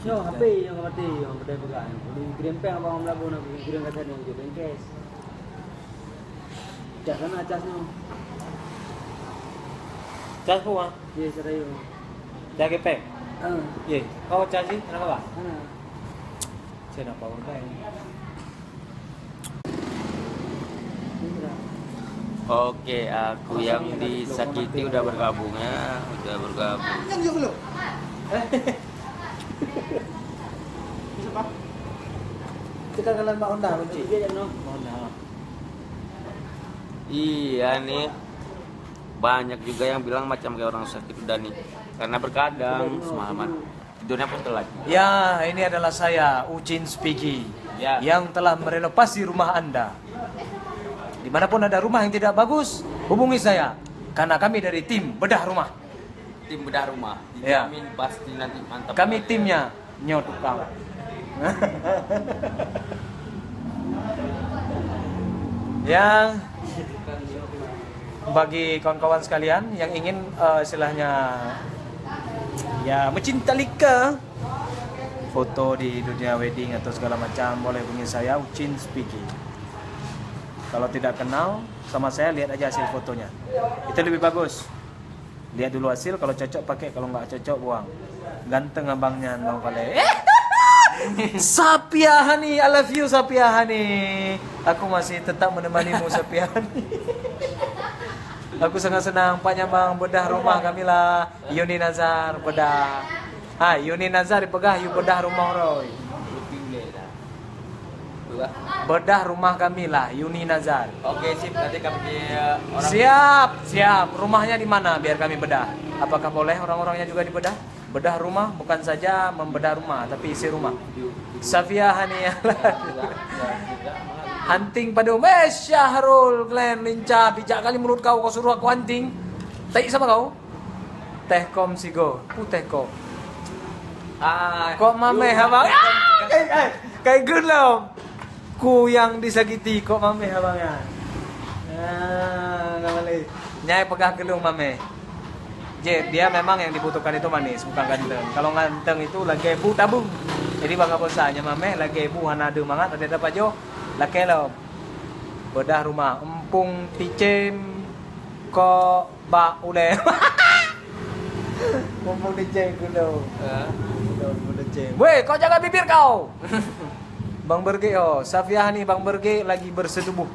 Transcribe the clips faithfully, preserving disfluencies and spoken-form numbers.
Nyoe H P nyang mati, nyang mati peugah. Kudu kirim péng abang Meulaboh na, kudu kirim ka sana, kudu péng cash. Cas sana, cas nyoe. Cas pun, ah? Ye, serius. Cas ke péng? Ah. Ye. Oh, cas sih, kenapa, Bang? Ah. Saya nak power bank. Oke, aku yang disakiti udah bergabung ya, udah bergabung. Kita jalan Mbak Honda, kunci. Iya nih, banyak juga yang bilang macam kayak orang sakit udah nih, karena berkadang semalaman. Tidurnya pun telat. Ya, ini adalah saya, Ucin Spiki, ya, yang telah merenovasi rumah Anda. Dimanapun ada rumah yang tidak bagus, hubungi saya. Karena kami dari tim bedah rumah. Tim bedah rumah. Ya. Dijamin pasti nanti mantap. Kami timnya, nyoe tukang. Yang bagi kawan-kawan sekalian yang ingin, eh, istilahnya, ya, mencintalika foto di dunia wedding atau segala macam, boleh hubungi saya, Ucin Spiki. Kalau tidak kenal sama saya, lihat aja hasil fotonya. Itu lebih bagus. Lihat dulu hasil, kalau cocok pakai, kalau nggak cocok buang. Ganteng abang nyan, Bang Palek. Sapia Hani, I love you Sapia Hani. Aku masih tetap menemanimu Sapia Hani. Aku sangat senang, Pak Nyamang bedah rumah kami lah. Yuni Nazar bedah. Ha, Yuni Nazar dipeugah you bedah rumah Roy. Bedah rumah kami lah, Yuni Nazar. Oke, sip. Nanti kami, eh, orang. Siap, siap. Rumahnya di mana? Biar kami bedah. Apakah boleh orang-orangnya juga dibedah? Bedah rumah bukan saja membedah rumah, tapi isi rumah. Safia Hania. Hunting padum. Eh, Syahrul Glenn lincah. Bijak kali mulut kau, kau suruh aku hunting. Tai sama kau. Tehkom sigo. Pu tehkom. Ah, kok mameh abang? Ah, eh, eh, kai geulom. Ku yang disakiti, kok mameh abang ya? Ah, nggak boleh. Nyai peugah keulung mameh. Je, dia memang yang dibutuhkan itu manis, bukan ganteng. Kalau ganteng itu lagèe bu tabung. Jadi bangga bosa, nya mameh lagèe bu hana ada mangat, ada dapat jo. Lakèe lom. Bedah rumah, empung ticem, kok bak ulèe. Mumpung diceng dulu. Ha? Mumpung diceng. Weh, kau jaga bibir kau. Bang Bergek, oh, Safiah ni Bang Bergek lagi bersetubuh.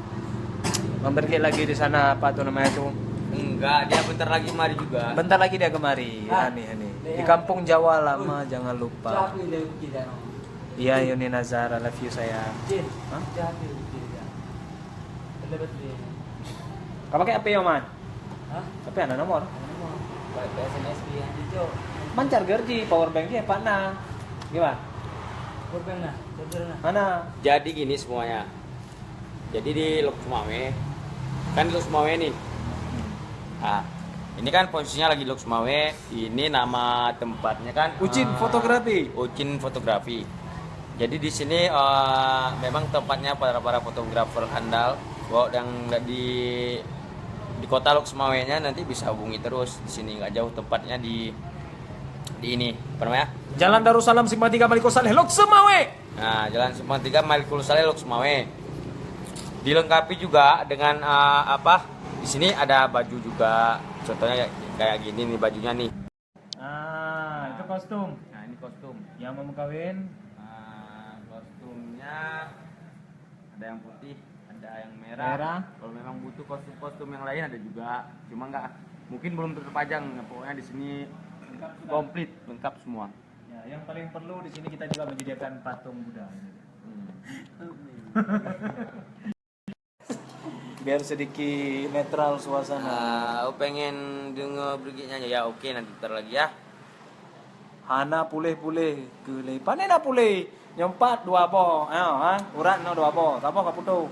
Bang Bergek lagi di sana, apa tu namanya tu? Enggak, dia bentar lagi mari juga. Bentar lagi dia kemari. Ah. Hani, Hani. Di kampung Jawa lama, jangan lupa. Iya, Yuni Nazar, I love you sayang. Hah? Kau pakai apa ya, Man? Hah? Tapi ada nomor. Ada nomor. Baik, S M S di yang hijau. Mancar gerji, power bank dia empat enam. Gimana? Power bank nah, charger nah. Mana? Jadi gini semuanya. Jadi di Lhokseumawe, kan di Lhokseumawe nih. Ah, ini kan posisinya lagi di Lhokseumawe. Ini nama tempatnya kan, Ucin eh, Fotografi. Ucin Fotografi. Jadi di sini, eh, memang tempatnya para-para fotografer handal. Kalau yang di di kota Lhokseumawe-nya nanti bisa hubungi terus di sini, nggak jauh tempatnya di di ini, apa namanya? Jalan Darussalam Simpang Tiga Malikussaleh Lhokseumawe. Nah, Jalan Simpang Tiga Malikussaleh Lhokseumawe. Dilengkapi juga dengan, eh, apa? Di sini ada baju juga. Contohnya kayak, kayak gini nih bajunya nih. Ah, itu kostum. Nah, ini kostum. Yang mau kawin? Ah, kostumnya ada yang putih, ada yang merah. Merah. Kalau memang butuh kostum-kostum yang lain ada juga. Cuma nggak, mungkin belum terpajang. Pokoknya di sini komplit, lengkap semua. Ya, yang paling perlu di sini kita juga menyediakan patung Buddha. Hmm. Biar sedikit netral suasana. Ah, aku pengen dengar Brigit nyanyi. Ya, oke, nanti putar lagi ya. Hana puléh-puléh keu lé. Pane na puléh? Nyompat dua boh. Ha, ha. Urat na dua boh. Saboh ka putôh.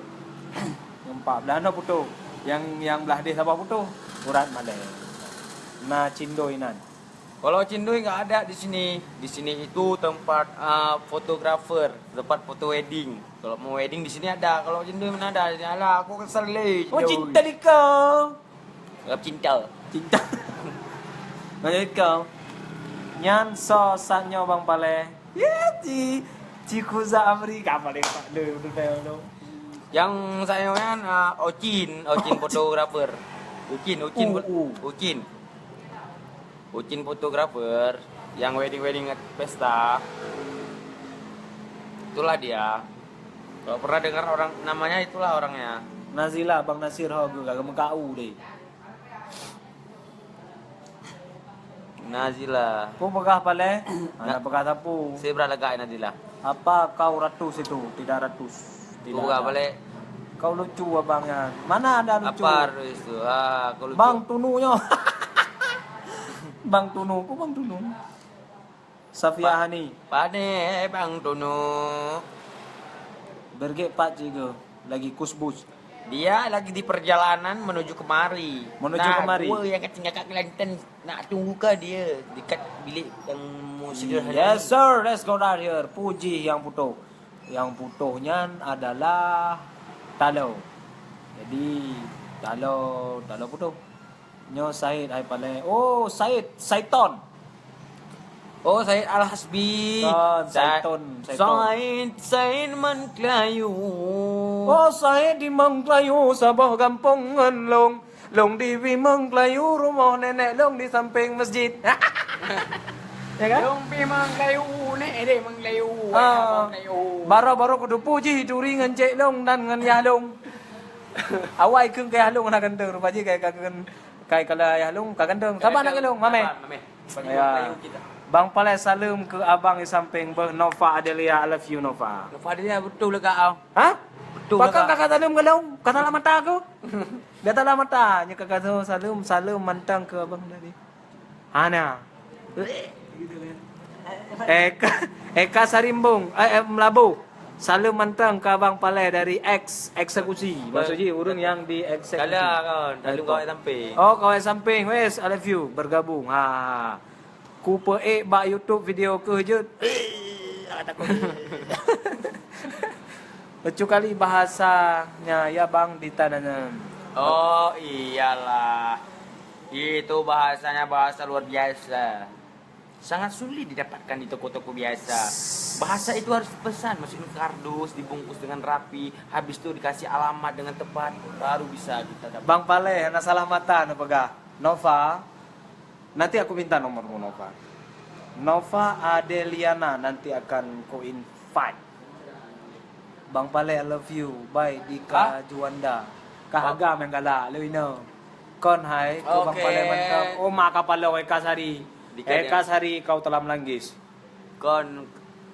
Nyompat belah na putôh. Yang, yang belah deh saboh putôh. Urat malèe. Na cindoi nan. Kalau cindoi nggak ada di sini. Di sini itu tempat, ah, fotografer, tempat foto wedding. Kalau mau wedding di sini ada, kalau cindoi mana ada? Alah, aku kesel leh. Oh, cindoi. Cinta di kau. Love cinta. Cinta. Mana kau? Nyan soe saat nyoe Bang Palé? Ye, ci, ci Kuza Amri ka paling pak le, udah dah, udah. Nyang saat nyoe nyan, ah, Ocin, Ocin fotografer. Ucin, Ucin, U, U. Ucin. Ucin fotografer yang wedding-wedding pesta. Itulah dia. Kalau pernah dengar orang namanya, itulah orangnya. Nazila, Bang Nasir, ho, gue kagak meuka u deh. Nazila. Peue peugah Palé? Hana peugah sapeue. Sibra lagak Nazila. Apa kau ratus itu? Tidak ratus. Tidak ada. Peugah Palé. Kau lucu abang nyan. Mana ada lucu? Apa ratus itu? Ah, kau lucu. Bang Tunu nyoe. Bang Tunu, peue Bang Tunu? Safia Hani. Pane Bang Tunu. Bergek pat jigo lagi kusbus. Dia lagi di perjalanan menuju kemari. Menuju kemari. Nah, gua yang kacang kakak Kelantan nak tunggu ke dia dekat bilik yang mau sederhana. Yes, sir. Let's go down here. Puji yang putoh. Yang putoh nyan adalah talo. Jadi, talo, talo putoh. Nyoe Said hai Palé. Oh, Said, Saiton. Oh, Said Al-Hasbi. Kon, Sa-, Saiton, Saiton. Said, Said Mangklayu. Oh, Said di Mangklayu, saboh gampông ngon lôn. Lôn di Mangklayu, rumoh nenek lôn di sampéng masjid. Ya kan? Lôn di Mangklayu, nek di Mangklayu, ah, Mangklayu. Baroe-baroe kudu puji turi ngon cék lôn dan ngon yah lôn. Awai kheun keu yah lôn hana ganteng, rupa jih kai ka kheun. Kai kala yah lôn ka ganteng. Saban nak lôn, mameh. Saban, mameh. Ya. Bang Palé saleuem keu abang di sampéng beuh, Nova Adelia, I love you Nova. Nova Adelia beutôi lagak au. Ha? Beutôi lagak. Pakon kakak saleuem keu lôn? Ka salah mata aku. Dah salah mata. Nyoe kakak saleuem, saleuem mantong keu abang tadi. Hana. Eka, Eka Sarimbong, eh, eh, Melabu. Saleuem mantong keu Abang Palé dari eks-, eksekusi. Maksud jih, ureueng nyang dieksekusi. Kala kon, saleuem kawai sampéng. Oh, kawai sampéng. Wes, I love you. Bergabung. Ha. Kupeuék bak YouTube video keuh jeuet. Eh, takut. Kecuali bahasanya, ya, Bang, di tanah. Oh, iyalah. Itu bahasanya bahasa luar biasa. Sangat sulit didapatkan di toko-toko biasa. Bahasa itu harus dipesan, masukin kardus, dibungkus dengan rapi, habis itu dikasih alamat dengan tepat, baru bisa kita dapat. Bang Palé, hana salah mata neupeugah. Nova, nanti aku minta nomormu, Nova. Nova Adeliana nanti akan ku invite. Bang Palé, I love you. Bye, Dika Juanda. Kah agam nyang galak, leuh inoe. Kon hai, keu Bang Palé mantong. Oh, mak kapalo Eka Sari. Eka Sari, kau telah melanggis. Kon,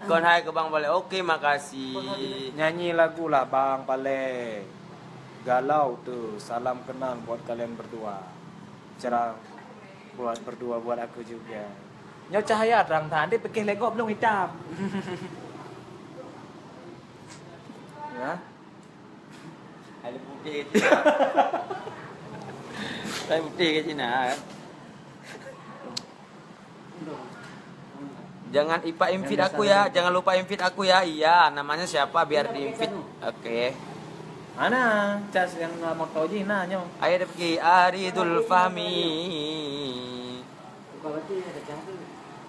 kon hai keu Bang Palé. Oke, makasih. Nyanyi lagu lah, Bang Palé. Galau tu, salam kenal buat kalian berdua. Cerah buat berdua, buat aku juga. Nyoe cahaya terang that, dek pike lego belum hitam. Ya. Ada putih ke Cina? Ada putih ke Cina? Jangan ipa invite aku ya, jangan lupa invite aku ya. Iya, namanya siapa biar di invite. Oke. Mana cas yang motor jih nah nyoh. Ayo deh pergi Aridul Fahmi.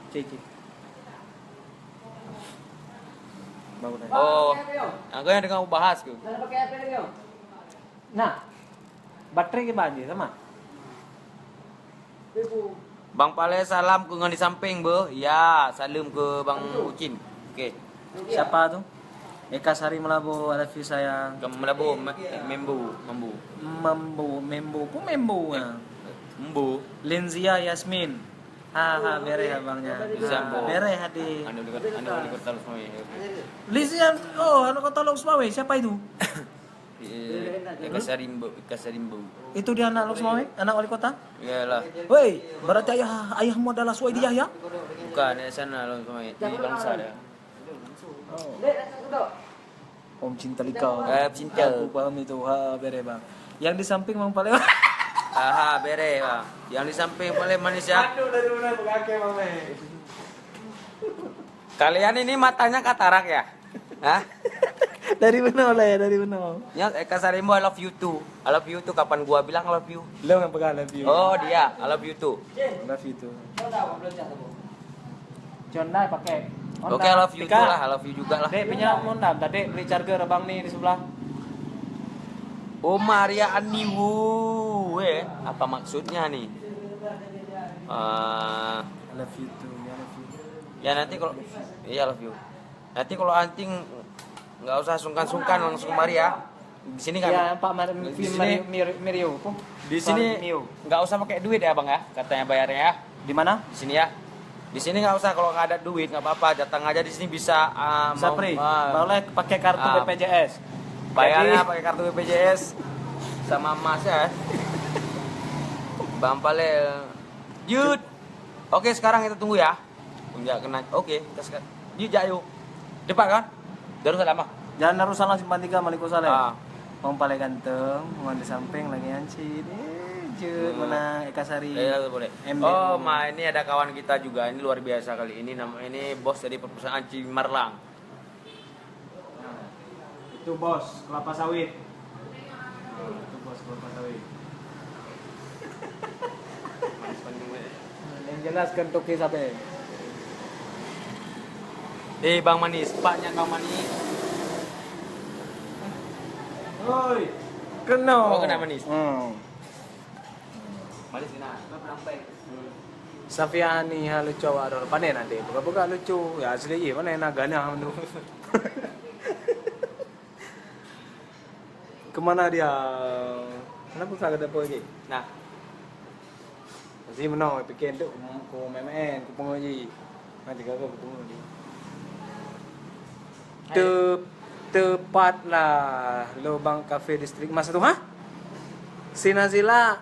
Cik, cik. Baru dah. Oh, aku yang dengar bahas tu. Nah, baterai ke banjir sama. Bang Palé salam keu ngon di sampéng beuh. Ya, saleuem keu Bang Ucin. Oke. Siapa tu? Eka Sari Melabo, I love you sayang. Ke Melabo, me-, Membu, Membu. Membu, Membu, ku Membu ah. Membu. Linzia Yasmin. Ha ha, bereh abangnya. Linzia Membu. Bereh hadi. Anu dekat, anu, anu dekat Talu Semawi. Linzia, oh, anu kota Lok Semawi, siapa itu? Eh, Eka Sarimbo, Eka Sarimbo. Itu dia anak Lok Semawe? Anak wali kota? Iyalah. Woi, berarti ayah, ayahmu adalah Suwaidi Yahya? Bukan, dari sana Lok Semawe. Di bangsa dia. Oh. Om cinta likau. Eh, cinta. Aku paham itu. Ha, bere, bang. Yang di samping, bang, paling Aha, bere, bang. Yang di samping paling manis ya. Aduh, dari mana pakai, Mame? Kalian ini matanya katarak ya? Hah? Dari mana oleh? Dari mana? Ya, Eka Sarimbo, I love you too. I love you too. Kapan gua bilang I love you? Lo yang pegang I love you. Oh, dia. I love you too. I love you too. Hyundai pakai. Oke, I love you too lah, I love you juga lah. Dek, pinjam Honda, tadi beli charger abang ni di sebelah. Oh, Maria Aniwu, eh, apa maksudnya nih? Eh, I love you too, I love you. Ya, nanti kalau, iya, I love you. Nanti kalau anting nggak usah sungkan-sungkan, langsung mari ya. Di sini kan? Ya, Pak Mar-, di sini Mario, Mir-, Mirio, apa? Di sini Mario. Nggak usah pakai duit ya, Bang, ya, katanya bayarnya ya. Di mana? Di sini ya. Di sini nggak usah, kalau nggak ada duit nggak apa-apa, datang aja di sini bisa, ah, bisa mau, free. Ah. Boleh pakai kartu, ah, B P J S. Bayarnya jadi pakai kartu B P J S sama emas ya. Bang Pale. Jut. Oke, sekarang kita tunggu ya. Puncak kena. Oke, kita sekarang. Jut, jak yuk. Depan kan? Darussalam ah. Jalan Darussalam Simpang Tiga, Malikussaleh. Ah. Bang Pale ganteng, Bang di samping lagi hansip. Eh, Jut, hmm, menang, Eka Sari. Eh, ya, boleh. M D. Oh, ma, ini ada kawan kita juga. Ini luar biasa kali ini. Nama ini bos dari perusahaan Cimarlang. Nah, itu bos kelapa sawit. Nah, itu bos kelapa sawit. Manis panjang, weh. Yang jelas kan toke sabe. Eh, Bang Manis, Pak nyan Bang Manis. Oi, kenal. Oh, kenal Manis. Hmm. Manis kena. Kenapa nampak? Safiani ha lucu awak droe. Pane na deh, buka-buka lucu. Ya asli je, pane na ganah tu. Kemana dia? Kenapa tak ada apa lagi? Nah. Mesti menang, fikir tu ku main-main, ku pengaji. Nanti kau ku pengaji. Te-, tepatlah lubang kafe distrik lima satu, ha? Si Nazila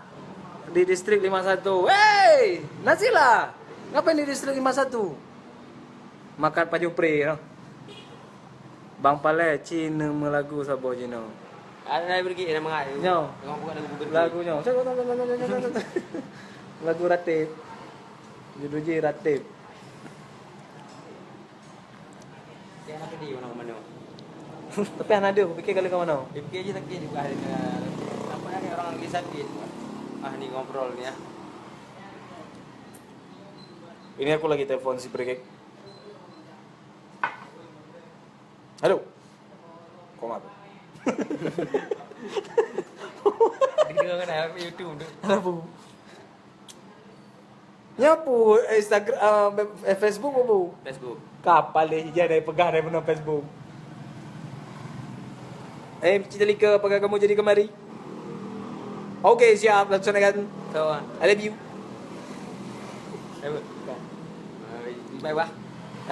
di distrik lima satu. Hei, Nazila, ngapain di distrik lima satu? Makan pajoh pre, noh. Bang Palé, ci neumeulagu saboh jinoe. Ada lagi, ada mangat. Nyoe. Tengok buka lagu berhenti. Lagu nyoe. Lagu Ratib. Judul jih Ratib. Dia anak pedih mana ke mana? Tapi anak dia, aku fikir kali ke mana? Dia fikir je sakit juga hari ni. Nampak ni orang lagi sakit. Ah, ni ngobrol ni, ya. Ini aku lagi telepon si Pregek. Halo. Koma tu. Dia kan dalam YouTube tu. Kenapa? Nyapu Instagram, eh, Facebook apa? Facebook. Kapal deh, ija dari pegang dari mana Facebook. Eh, cerita lika, apakah kamu jadi kemari? Oke, siap, laksanakan. So, ah. I love you. Eh, bukan. Eh, bye, bah.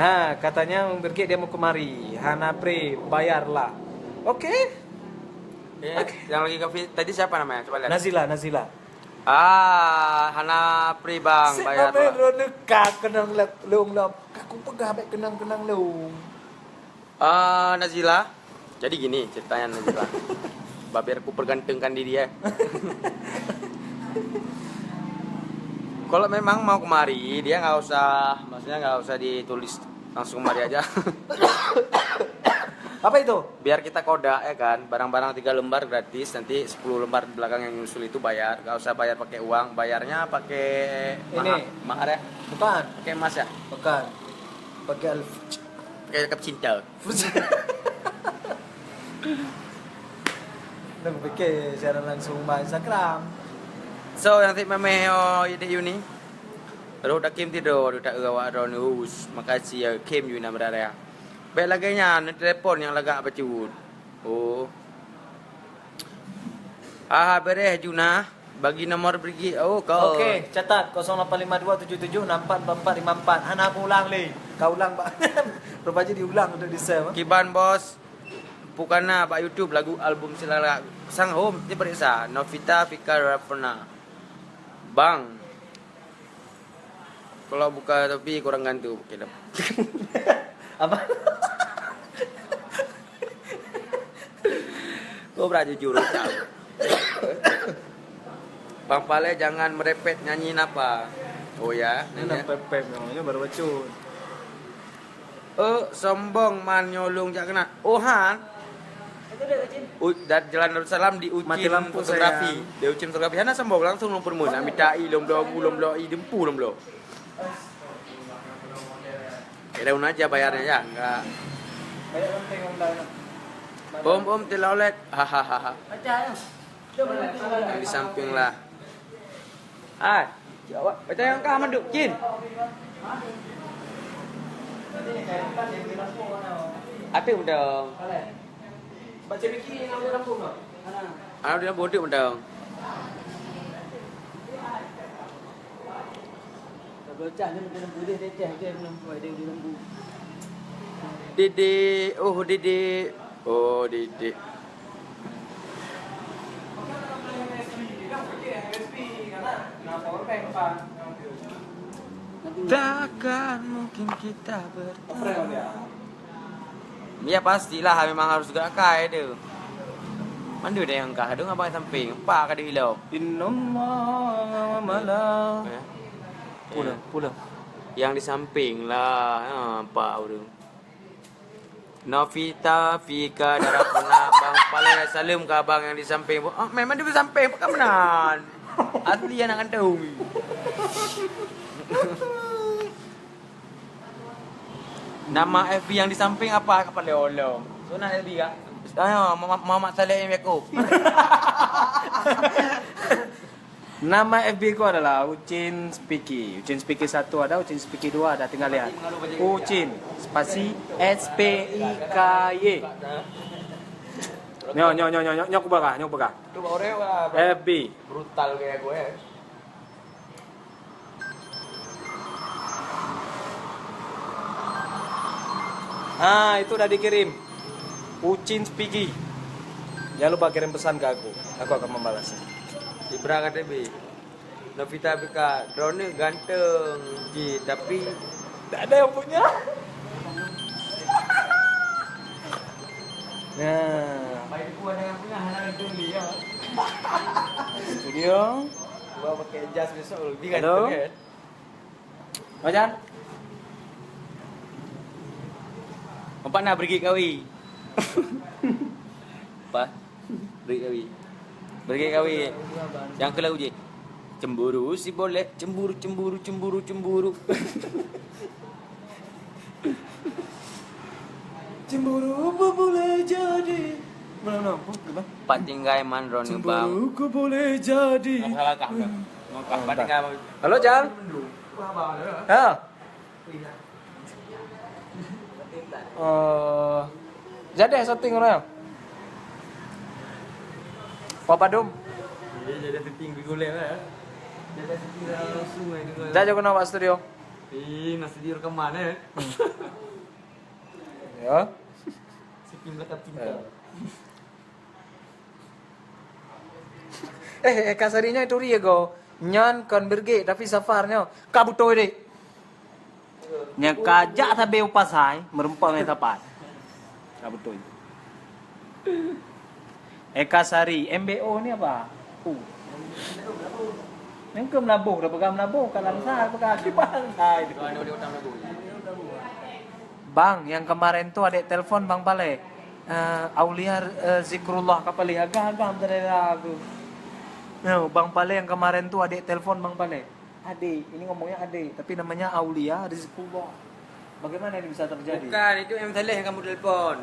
Ha, katanya Bang Birgit dia mau kemari. Hana pre, bayarlah. Oke. Eh, oke. Yang lagi kafe tadi siapa namanya? Coba lihat. Nazila, Nazila. Ah, hana pri bang, bayar dulu. Sik, droeneuh ka keunong lom, lom. Ka kupeugah bèk keunong-keunong lom. Ah, Nazila. Jadi gini ceritanya, Nazila. Bah, biar ku pergantengkan diri, eh. Kalau memang mau kemari, dia nggak usah, maksudnya nggak usah ditulis, langsung kemari aja. Apa itu? Biar kita kodak, ya kan, barang-barang tiga lembar gratis, nanti sepuluh lembar di belakang yang nyusul itu bayar, nggak usah bayar pakai uang, bayarnya pakai ini. Maha-, mahar ya? Bukan. Pakai emas ya? Bukan. Pakai al- Pakai cakap cinta. Dah fikir siaran langsung bak Instagram. So, yang tik mameh, oh, Dek Yuni. Rot dakim tido, duta awak droeneuh us. Makasih ya, Kim Yuna berada. Bèk lagèe nyan, neutelepon nyang lagak bacut. Oh. Aha, bereh Juna, bagi nomor Brigit. Oh, kau. Oke, catat, kosong lapan lima dua tujuh tujuh enam empat empat empat lima empat. Hana aku ulang lé. Kau ulang, Pak. Rupa je diulang untuk di-save. Kiban Bos, Pukana bak YouTube lagu album Silalak. Sang hom, dia periksa. Novita Fikar Rafna. Bang. Kalau buka topi kurang gantung pakai dah. Apa? Kau berat jujur, Cak. Bang Pale jangan merepet nyanyi napa. Oh ya, ini nyanyi. Pepet namanya baru bacut. Eh, sombong man nyolong jak kena. Oh, han. Itu dia, Cin. U-, dan Jalan Darussalam di Ucin. Mati lampu, fotografi. Sayang. Di Ucin fotografi. Hana sombong, langsung lom peureumeun. Nak minta i lom bloe, u lom bloe, i dempu lom bloe. Daun aja bayarnya ya, enggak. Om, om, telolet. Hahaha. Yang di samping lah. Hai. Baca yang kah manduk, Cin. Ateueh dong. Baca biki yang lampu-lampu tu. Hana. Hana di lampu, ateueh dong. Didik, oh didik, oh didik. Takkan mungkin kita bertemu. Ya pastilah memang harus gerak kai tu. Mandum deh yang kah, dong abang samping, empat ka di ilok. Innallaha wa mala-, ya. Pulang, ya, pulang. Yang di samping lah, ha, empat orang. Novita, Fika, Darapuna, Bang Palai, saleuem ke abang yang di samping. Ah, memang di samping, bukan meunan. Asli anak kandung. Nama F B yang di samping apa? Kapal Leolong. So, na F B kak? Ah, Muhammad, Muhammad Saleh M Yakub. Nama F B ku adalah Ucin Spiki. Ucin Spiki satu ada, Ucin Spiki dua ada, tinggal lihat. Ucin, spasi S P I K Y. Nyo, nyo, nyo, nyo, nyo, nyo, aku bakah, nyo, aku bakah. Tu baru dia, wah, F B. Brutal kayak gue, ya. Ah, itu udah dikirim. Ucin Spiki. Jangan lupa kirim pesan ke aku. Aku akan membalasnya. Ibra K T B. Novita Bika, droeneuh ganteng jih, tapi tak ada yang punya. Nah. Baik, aku ada yang punya, hana ganteng dia. Studio. Gua pakai jas besok lebih ganteng, kan? Halo? Macam? Nampak na Brigit Kawi? Apa? Brigit Kawi. Brigit Kawi. Yang ke lagu je. Cemburu si boleh, cemburu, cemburu, cemburu, cemburu. Cemburu apa boleh jadi? Mana, mana? Apa? Apa? Pat tinggai man droeneuh, Bang. Cemburu ku boleh jadi. Masalah kah, Bang? Mau kah? Pat tinggai, Bang. Halo, Jal. Ha. Eh, jadi syuting orang. Papa Dum. Iya, jadi syuting di Golek lah, ya. Jadi syuting langsung aja dulu. Dah jago nak buat studio. Ih, nak studio rekaman, eh. Ya. Syuting belakang cinta. Ya. Eh, Eka Sari nyoe turi ya, go. Nyan kon Brigit, tapi Safar nyoe. Ka beutôi deh. Nyang ka jak sabe u pasai, meureumpok ngon sapat. Ka beutôi. Eka Sari, M B O ni apa? U. Nyan keuh meulaboh, dah peugah meulaboh, ka lam sa, peugah di pasai. Bang, yang kemarin tu adek telpon Bang Palek. Eh, Aulia, eh, Zikrullah ka palih agam-agam tadi aku. Nah, Bang Palek yang kemarin tu adek telpon Bang Palek. Adik, ini ngomongnya adik, tapi namanya Aulia Rizqullah. Bagaimana ini bisa terjadi? Bukan, itu M Saleh yang kamu telepon.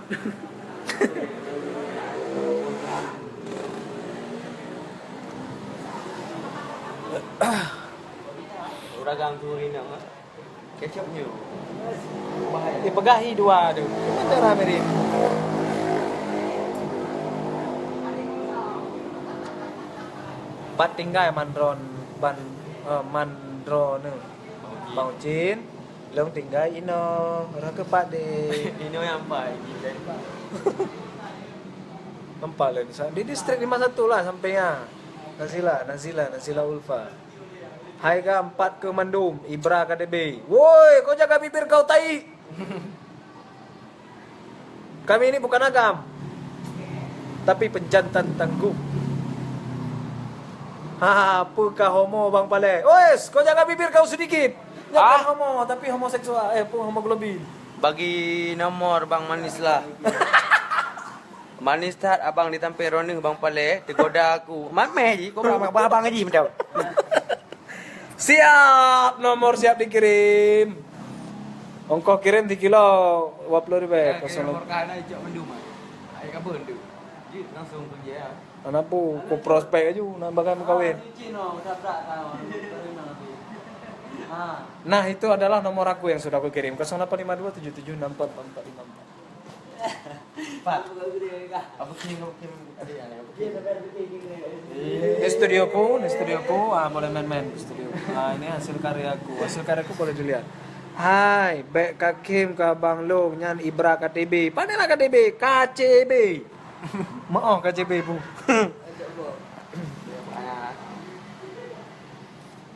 Orang gang tu ni nama kecap nyo. Eh, peugah hi dua tu. Cuma cara mirip. Pat tinggai mandron ban, eh, mandro ni. Bang Ucin, long tinggai ino, orang kepat deh. Ino yang apa? Empat lah di sana. Di distrik lima satu lah sampai ya. Nazila, Nazila, Nazila Ulfa. Hai ka empat ke mandum, Ibra K D B. Woi, kau jaga bibir kau, tai. Kami ini bukan agam, tapi penjantan tangguh. Ha, apa ka homo Bang Palek? Oes, kau jaga bibir kau sedikit. Nyan bukan homo, tapi homoseksual, eh, apa, homoglobin. Bagi nomor Bang Manis lah. Manis that abang ditampé droeneuh Bang Palek, teugoda aku. Mameh ji, kau abang, abang ji macam. Siap, nomor siap dikirim. Ongkoh kirim sikilo dua puluh ribèe. Eh, kosong kirim lima. Berkah na ijak mandum, ah. Ai kabel tu. Jeuet langsung pergi, ah. Anak pu, ku prospek aju, nak bagai meukawen. Ah, cincin, oh, dah berat, ah. Ah. Nah, itu adalah nomor aku yang sudah aku kirim, kosong delapan lima dua tujuh tujuh enam empat empat lima empat. Pat. Apa kirim, apa kirim? Ada yang, apa kirim? Ini studioku, ini studioku. Ah, boleh main-main ke studio. Ah, ini hasil karyaku. Hasil karyaku boleh dilihat. Hai, bèk kakim ka Bang Long nyan Ibra K T B. Pane lah K T B, K C B. Maoh K C B bu.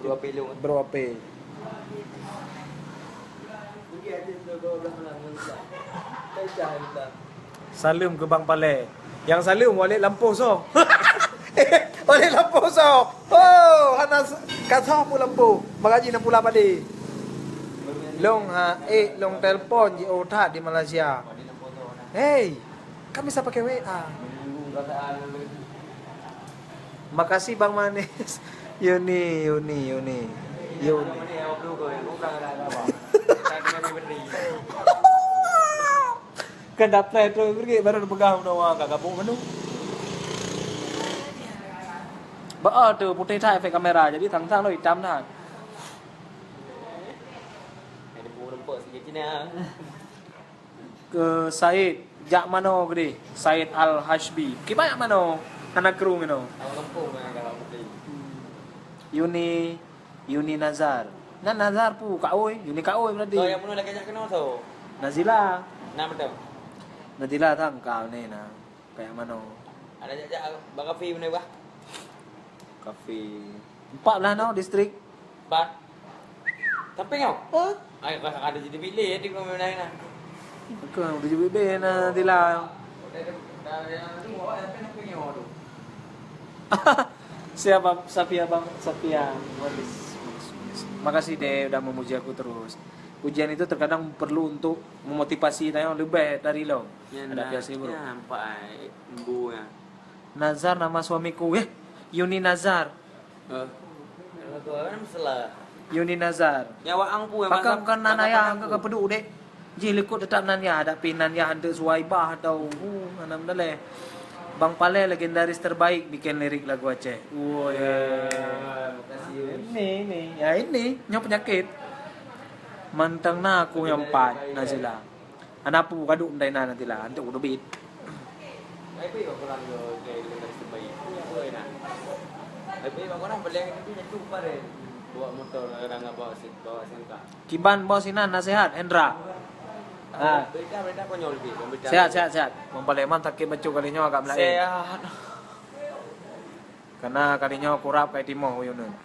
Bro Ape Long. Bro Ape. Saleuem keu Bang Palè. Nyang saleuem Walid lampôh soe. Walid lampôh soe. Oh, hana s-, ka soe pu lampôh. Bagaji na pula padé. Long ha, eh, long telepon jiôh that di Malaysia. Hei, kan bisa pakai W A. Makasih Bang Manis. Yuni, Yuni, Yuni. Yuni. Kan daplai tu pergi baru pegang udah ka gabung menu. Ba tu putih that efek kamera, jadi thang-thang lo hitam that. Ada burung sikit Cina. Keu Said, jak manoe keudeh, Said Al-Hashbi. Kiban jak manoe, hana kru meunoe. Orang kampung yang dalam negeri. Yuni, Yuni Nazar. Nan Nazar pu, Kak Oi, Yuni Kak Oi berarti. So, yang meunoe lagèe jak keunoe so? Nazila. Nah, betul. Nazila tang kau ni nah. Kayak manoe. Ada jak-jak bak kafe meunoe bah. Kafe. Empat belah noh distrik. Empat. Sampai nyoe? Hah? Ai, ka, ka ada jadi bilik di rumah lain lah. Bukan, udah jadi bilik nah, Dila. Udah, udah, udah, udah, udah, udah, udah, udah, udah. Siapa? Safia, Bang? Safia. Manis, manis, manis. Makasih deh udah memuji aku terus. Pujian itu terkadang perlu untuk memotivasi tayang lebih dari lo. Ya, ada nah, biasa, bro. Ya, empat ai, embu ya. Nazar nama suamiku, eh. Yuni Nazar. Eh. Nama tu, apa nama salah? Yuni Nazar. Nyawa angku yang pakon masak, kon nan masak ayah angku. Angka kepedu dek. Ji likot tetap nan ya, tapi nan ya hantu Suwaibah atau, uh, mana benda leh. Bang Palè legendaris terbaik bikin lirik lagu Aceh. Woi. Ya, makasih. Ini, ini. Ya ini, nyoh penyakit. Mantang na aku yang empat, Nazila. Hana peue, gadôh meudaina nanti lah, antuk kudubit. Baik-baik bak kurang ke, ke, ke, ke, sebaik. Apa nak? Baik-baik bak kurang, boleh nanti jatuh kemarin. Bawa motor, kadang-kadang bawa si-, bawa sangka. Kiban bos inan nasihat, Hendra. Ah. Berita, berita konyol lebih, berita. Sehat, sehat, sehat. Bang Palè, man sakit bacut kali nyoe agak melain. Sehat. Karena kali nyoe kurap kai timoh uyuneun.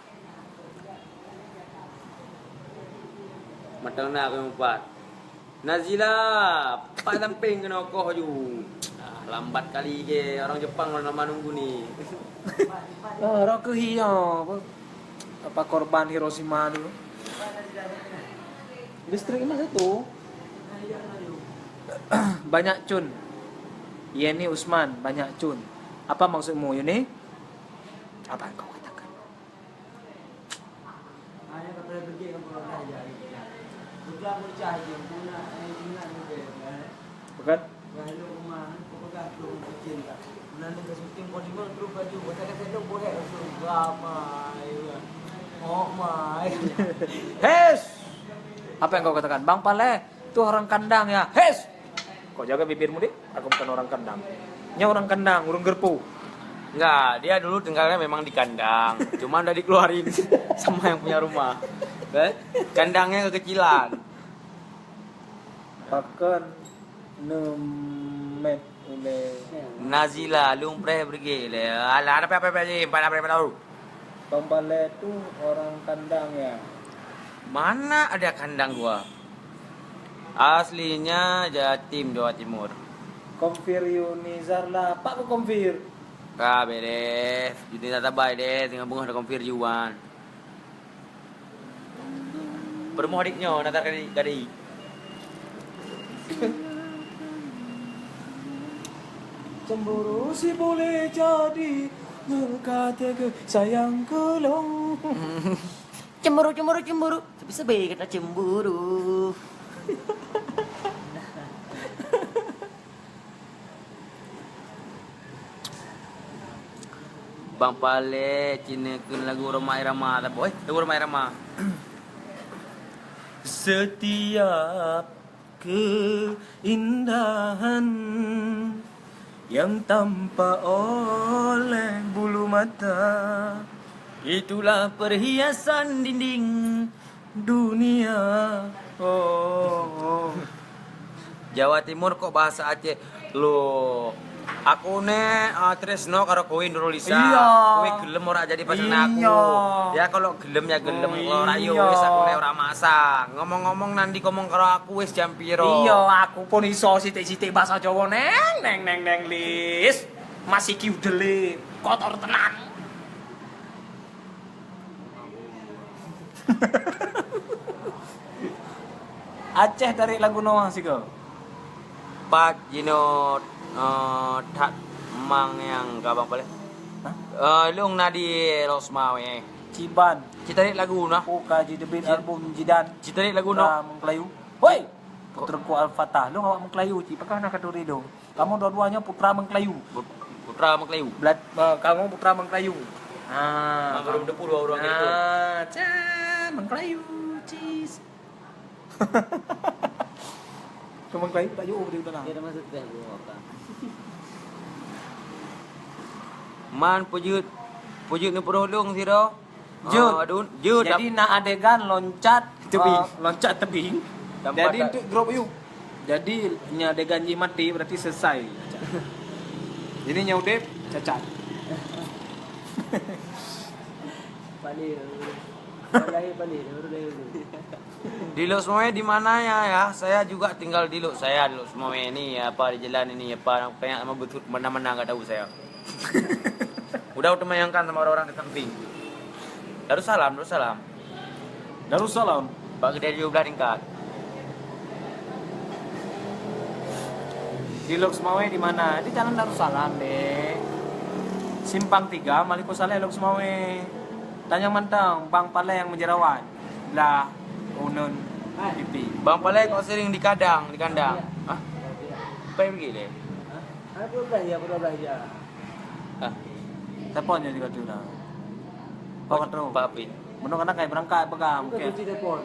Mantong na keuh meupat. Nazila, pat sampéng keunoe koh ju. Ah, lambat kali ke orang Jepang nama nunggu ni. Oh, roh keuh hi nyoe, apa, apa korban Hiroshima dulu. Listrik mah satu. Banyak cun. Yeni Usman, banyak cun. Apa maksudmu, Yuni? Apa engkau katakan? Bukan? Hes! Apa yang kau katakan? Bang Palè, tuh orang kandang ya. Hes! Kau jaga bibirmu, Dik. Aku bukan orang kandang. Nyoe orang kandang, ureueng geureupu. Enggak, dia dulu tinggalnya memang di kandang. Cuma udah dikeluarin sama yang punya rumah. Eh? Kandangnya kekecilan. Pakon neumet ulèe. Nazila, lôn preh beureuguek lé. Alah, ada apa-apa ji, empat apa-apa tahu. Bang Palè tuh orang kandang ya? Mana ada kandang gua? Aslinya Jatim, Jawa Timur. Konfir Yunizar lah, pak ku konfir. Ka beres. Yunizar tabai deh, tengah bungah ada konfir Yuan. Peurumoh adik nyoe, Nazar kadi, kadi. Cemburu si boleh jadi, ngon ka teuka sayang keu lôn. Cemburu, cemburu, cemburu. Sabe-sabe kata cemburu. Bang Palek, cina keu lagu Rhoma Irama, eh, lagu Rhoma Irama. Setiap keindahan yang tampak oleh bulu mata, itulah perhiasan dinding dunia. Oh, oh. Jawa Timur kok bahasa Aceh? Loh, aku ni, ah, tresno karo kowe Nurul Isa. Iya. Kowe gelem ora jadi pasangan aku? Iya. Ya, kalau gelem ya gelem, oh, kalau ora ya iya wis, aku ni ora maksa. Ngomong-ngomong, nanti ngomong karo aku wis jam piro? Iya, aku pun iso sithik-sithik bahasa Jawa, Neng, Neng, Neng, Neng, Lis. Masih kiu dele, kotor tenan. Aceh tarék lagu Noah sigoe. Pat jinoe, eh, that mang nyang ka Bang Palek. Hah? Eh, lôn na di Lhokseumawe. Ciban. Ci tarék lagu nah. Oh, ka jiteubiet ci-, album Jidan. Ci tarék lagu nah. Ka Meungkeulayu. Hoi! Ko- Puteurku Al-Fatah. Lôn awak Meungkeulayu, ci. Pakon na katuri lôn. Kamoe dua-dua nyoe putra Meungkeulayu. Put-, putra Meungkeulayu. Blat-, eh, kamoe putra Meungkeulayu. Ah, Mang Geurum kamoe Depu dua ureueng itu. Ah, ca, Meungkeulayu, cis. Keu Meungkeulayu tak jauh dari utara. Dia dah masuk teh, bro, apa? Man, peujeuet, peujeuet neupeureuh lôn sidroe. Jeuet. Ah, adun, jeuet. Jadi, na adegan loncat, tebing. Ah, loncat tebing. Jadi, untuk grup you. Jadi, nya adegan jih mati, berarti selesai. Jadi, nya udep, cacat. Paling. Lahir paling, baru lahir tu. Di Lhokseumawe di mana ya, ya? Saya juga tinggal di Lhok-, saya di Lhokseumawe ini, apa, di jalan ini, apa, banyak nama betul, mana-mana nggak tahu saya. Udah terbayangkan sama orang-orang di samping. Darussalam, Darussalam. Darussalam. Bak kedai tujuh belas tingkat. Di Lhokseumawe di mana? Di Jalan Darussalam, Dek. Simpang tiga, Malikussaleh, Lhokseumawe. Tanyong mantong, Bang Palek nyang meujeurawan. Lah, uneun pipi. Bang Palek kok sering dikandang, dikandang? Hah? Apa yang begini? Hah? Ada dua belas ya, dua belas ya. Ah. Telepon je tiga tu dah. Pak Ketua. Pak Apin. Menurut anak kayak berangkat pegang. Bukan mungkin. Kunci telepon.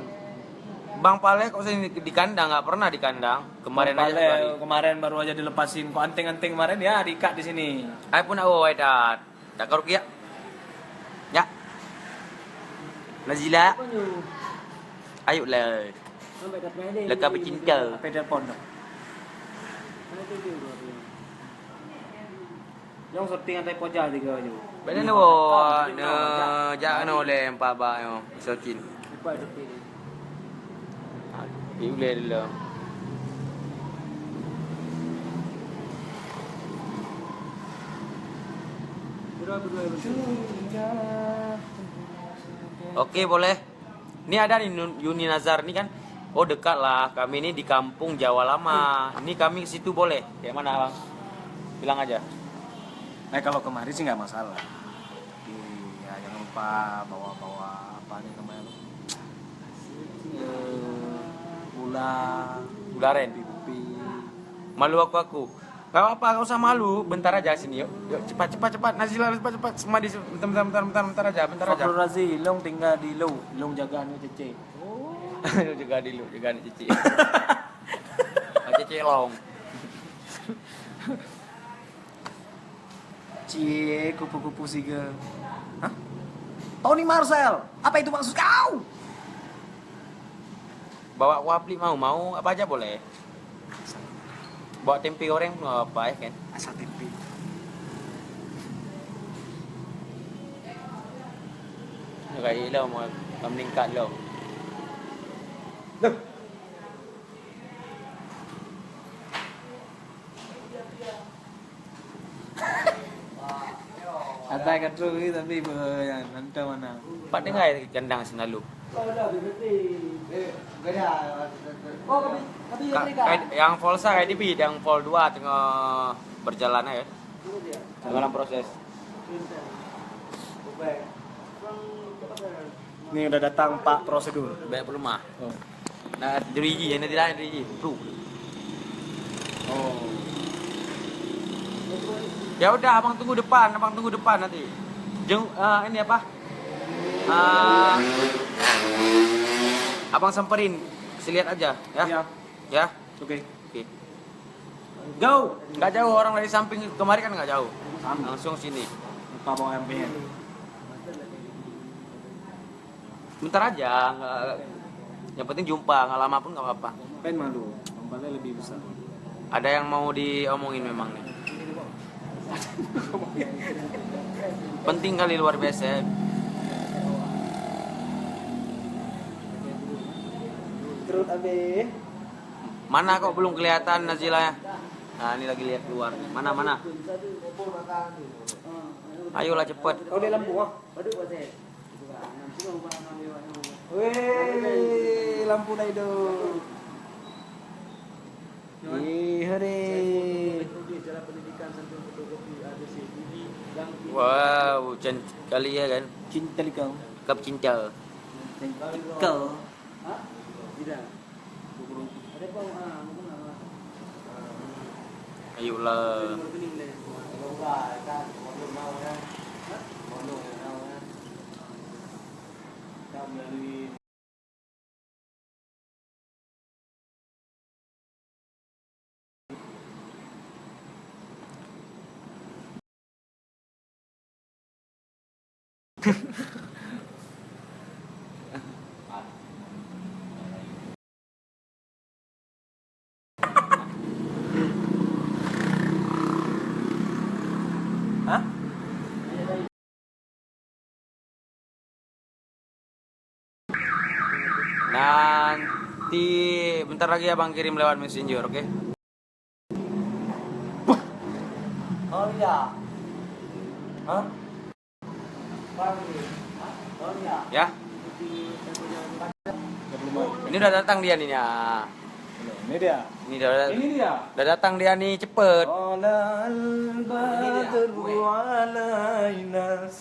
Bang Palek kok sering di kandang, nggak pernah di kandang. Kemarin Bang aja Palek kemarin. Kemarin baru aja dilepasin. Kok anting-anting kemarin ya diikat di sini. Ai pun nak bawa dah. Tak kau rukiah. Ya. Nazila. Apa nyu? Ayo lah. Sampai dah pernah deh. Leka bercinta. Apa telepon tu? Mana tu dia? Nyong syuting atai poja tiga baju. Benda ni, oh, ne, jak ne oleh empat ba nyo, syuting. Empat syuting. Di uleh dulu. Okey, boleh. Ni ada ni Nun-, Yuni Nazar ni kan. Oh, dekat lah. Kami ni di kampung Jawa Lama. Ni kami ke situ boleh. Kayak mana, Bang? Bilang aja. Nah, kalau kemari sih nggak masalah. Tapi ya jangan lupa bawa-bawa apa nih namanya tuh? Eh, gula, gula aren. Kopi-kopi. Malu aku, aku. Gak apa-apa, gak usah malu. Bentar aja sini, yuk. Yuk, cepat, cepat, cepat. Nazila, cepat, cepat. Semua di, bentar, bentar, bentar, bentar, bentar aja, bentar aja. Fakrul Razi, long tinggal di lo, long jaga anu cecek. Long jaga di lo, jaga anu cecek. Ah, cecek long. Cie, kupu-kupu siga. Hah? Tony Marcel, apa itu maksud kau? Bawa kuah plik mau, mau apa aja boleh. Bawa tempe goreng pun nggak apa-apa, ya kan? Asal tempe. Gai lo, mau meningkat lo. Loh. Atai ka trok lagi tapi beuh nyan, mantong mana. Pat dengar kandang sinalu. Ka-, ka-, yang Volsa ka dibi, yang Vol dua teungoh berjalan, ya. Teungoh dalam proses. Ni udah datang Pak Prosedur. Baik pelemah. Oh. Nah, diri ji, nanti lah diri ji. Bro. Oh. Ya udah, abang tunggu depan, abang tunggu depan nanti. Jeng, eh, ini apa? Ah, abang samperin, kasih lihat aja, ya. Iya. Ya. Oke. Oke. Go. Nggak jauh, orang dari samping kemari kan nggak jauh. Langsung sini. Lupa bawa M P N. Bentar aja, nggak, yang penting jumpa, nggak lama pun nggak apa-apa. Pen malu, tempatnya lebih besar. Ada yang mau diomongin memang nih. Penting kali, luar biasa. Terus habis. Mana kok belum kelihatan Nazila ya? Nah, ini lagi lihat keluar. Mana, mana? Ayolah cepet. Oh, di lampu ah. Weh, lampu dah hidup. Ih, hari. Wow, can kali ya kan? Cinta likau. Kap cinta. Kau. Ayolah. Hah? Nanti bentar lagi abang kirim lewat messenger, oke? Oh iya. Hah? Ya. Ini udah datang dia nih, ya. Ini dia. Ini udah, ini dia. Udah datang dia nih, cepet. Thala'al badru alaina.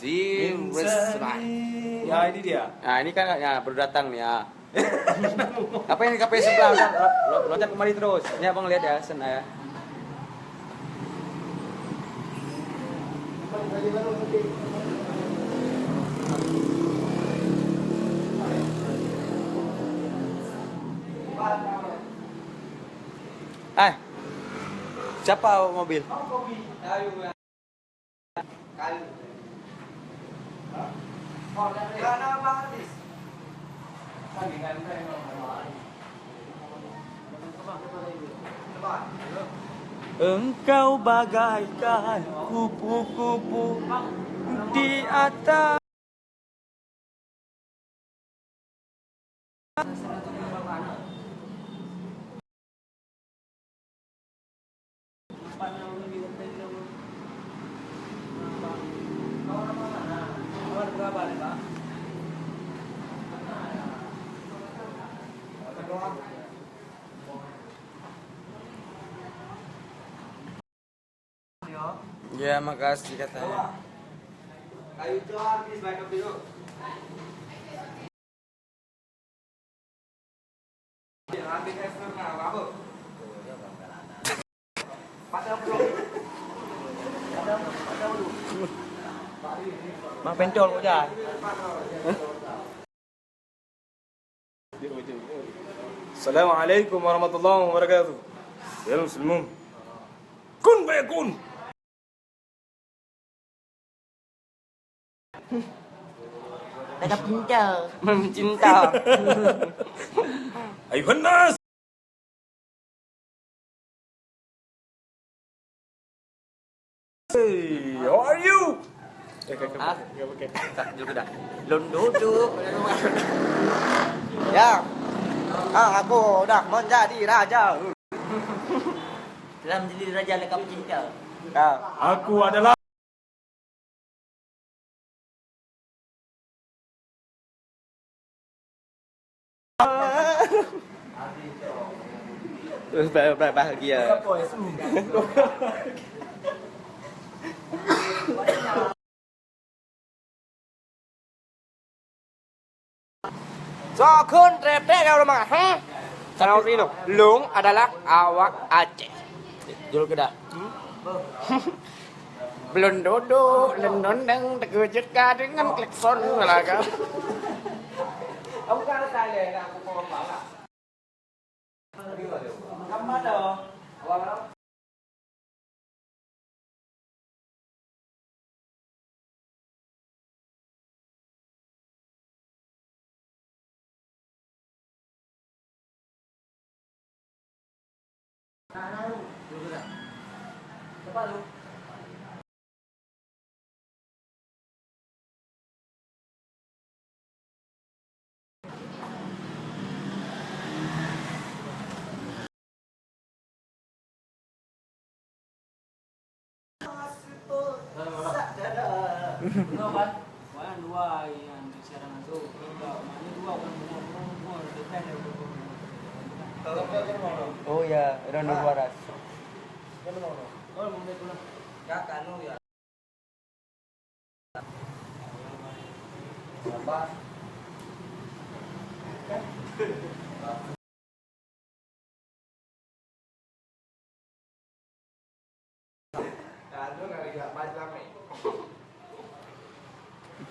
Ya, ini dia. Nah, ini kan ya, baru datang nih, ya. Apa yang di kafe sebelah? Udah, lo-, lo-, loncat kemari terus. Ini abang lihat ya, sen ya. Eh, siapa mobil? Engkau bagaikan kupu-kupu di atas. Ya, makasih katanya. Mak pentol kok jah. Assalamualaikum warahmatullahi wabarakatuh. Ya muslimin. Kun fayakun. Tetap cinta. Mencinta. Ayuhan nas. Hey, how are you? Eh, eh, eh, Hah? Eh, eh, eh. Tak, dulu dah. Lon duduk. Ya. Ah, aku dah menjadi raja. Telah menjadi raja lekap cinta. Ya. Aku adalah Bah-, bah-, bahagia. Soe kheun trép-trép ya ulama, hah? Tapi lôn adalah awak Aceh. Jul keudah. Belum duduk, lôn noneng, tekeujeuka dengan klakson, lagak. Oh ya, round dua belas.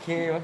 Oke.